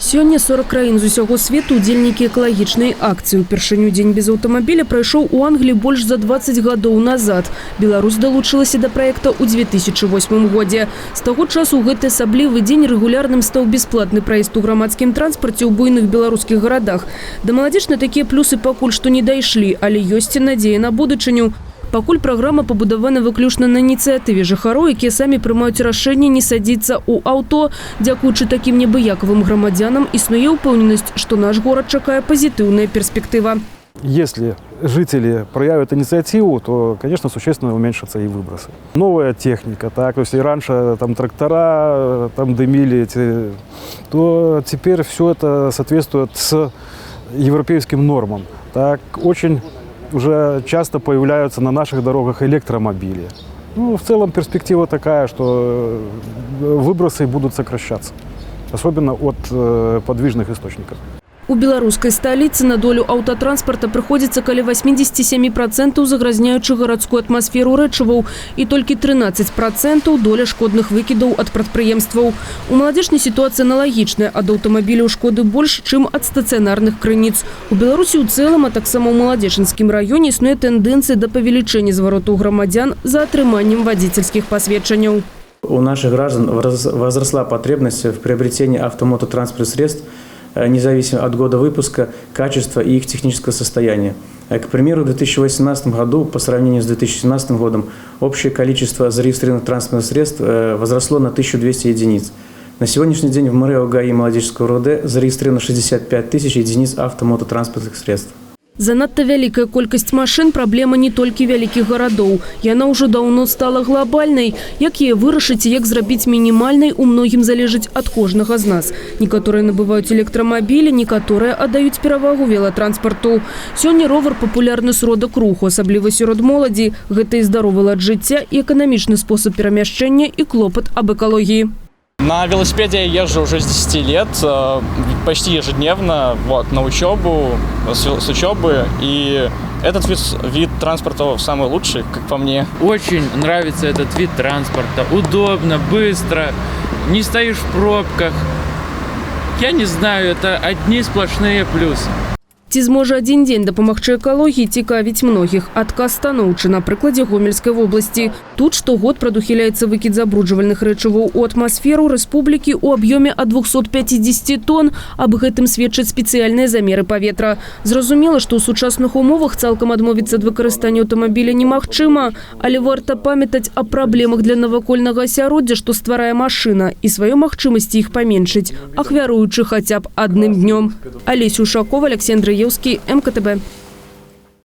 Сёння 40 краін з усяго свету удзельнікі экалагічнай акцыі. Упершыню дзень без аўтамабіля прайшоў у Англіі больш за 20 гадоў назад. Беларусь далучылася да праекта ў 2008 годзе. З таго часу ў гэты асаблівы дзень рэгулярным стаў бясплатны праезд у грамадскім транспарце ў буйных беларускіх гарадах. Да Маладзечна такія плюсы пакуль што не дайшлі, але ёсць і надзея на будучыню. Пакуль праграма пабудавана выключна на ініцыятыве жыхароў, якія самі прымаюць рашэнне не садзіцца ў аўто. Дзякуючы такім небыякавым грамадзянам, існуе ўпэўненасць, што наш горад чакае пазітыўная перспектыва. Если жители проявят инициативу, то, конечно, существенно уменьшатся и выбросы. Новая техника, так, то есть и раньше там трактора там дымили, эти, то теперь все это соответствует с европейским нормам. Так, очень уже часто появляются на наших дорогах электромобили. Ну, в целом перспектива такая, что выбросы будут сокращаться, особенно от подвижных источников. У беларускай сталіцы на долю аўтатранспарта прыходзіцца каля 87% загразняючых гарадскую атмасферу рэчываў і толькі 13% доля шкодных выкідаў ад прадпрыемстваў. У Маладзечне сітуацыя аналагічная: ад аўтамабіляў шкоды больш, чым ад стацыянарных крыніц. У Беларусі ў цэлым, а таксама ў Маладзечанскім раёне існуе тэндэнцыя да павелічэння зваротаў грамадзян за атрыманнем вадзіцельскіх пасведчанняў. У наших граждан возросла потребность в приобретении автомототранспортных средств, независимо от года выпуска, качества и их технического состояния. К примеру, в 2018 году по сравнению с 2017 годом общее количество зарегистрированных транспортных средств возросло на 1200 единиц. На сегодняшний день в МРЭО ГАИ Молодечненского РОВД зарегистрировано 65 тысяч единиц автомототранспортных средств. Занадта вялікая колькасць машын — праблема не толькі вялікіх гарадоў. Яна ўжо даўно стала глобальнай. Як яе вырашыць і як зрабіць мінімальнай, у многім залежыць ад кожнага з нас. Некаторыя набываюць электрамабілі, некаторыя аддаюць перавагу велатранспарту. Сёння ровар — папулярны сродак руху, асабліва сярод моладзі. Гэта і здаровы лад жыцця, і эканамічны спосаб перамяшчэння, і клопат аб экалогіі. На велосипеде я езжу уже с 10 лет, почти ежедневно, вот, на учебу, с учебы. И этот вид транспорта самый лучший, как по мне. Очень нравится этот вид транспорта. Удобно, быстро, не стоишь в пробках. Я не знаю, это одни сплошные плюсы. Ці зможа адзін дзень дапамагчы экалогіі, цікавіць многіх. Адказ станоўчы на прыкладзе Гомельскай вобласці. Тут штогод прадухіляецца выкід забруджвальных рэчываў у атмасферу рэспублікі ў аб'ёме ад 250 тонн. Аб гэтым сведчаць спецыяльныя замеры паветра. Зразумела, што ў сучасных умовах цалкам адмовіцца ад выкарыстання аўтамабіля немагчыма, але варта памятаць аб праблемах для навакольнага асяроддзя, што стварае машына, і свае магчымасці іх паменшыць, ахвяруючы хаця б адным днём. Алеся Ушакова, Александр Еўскі, МКТБ.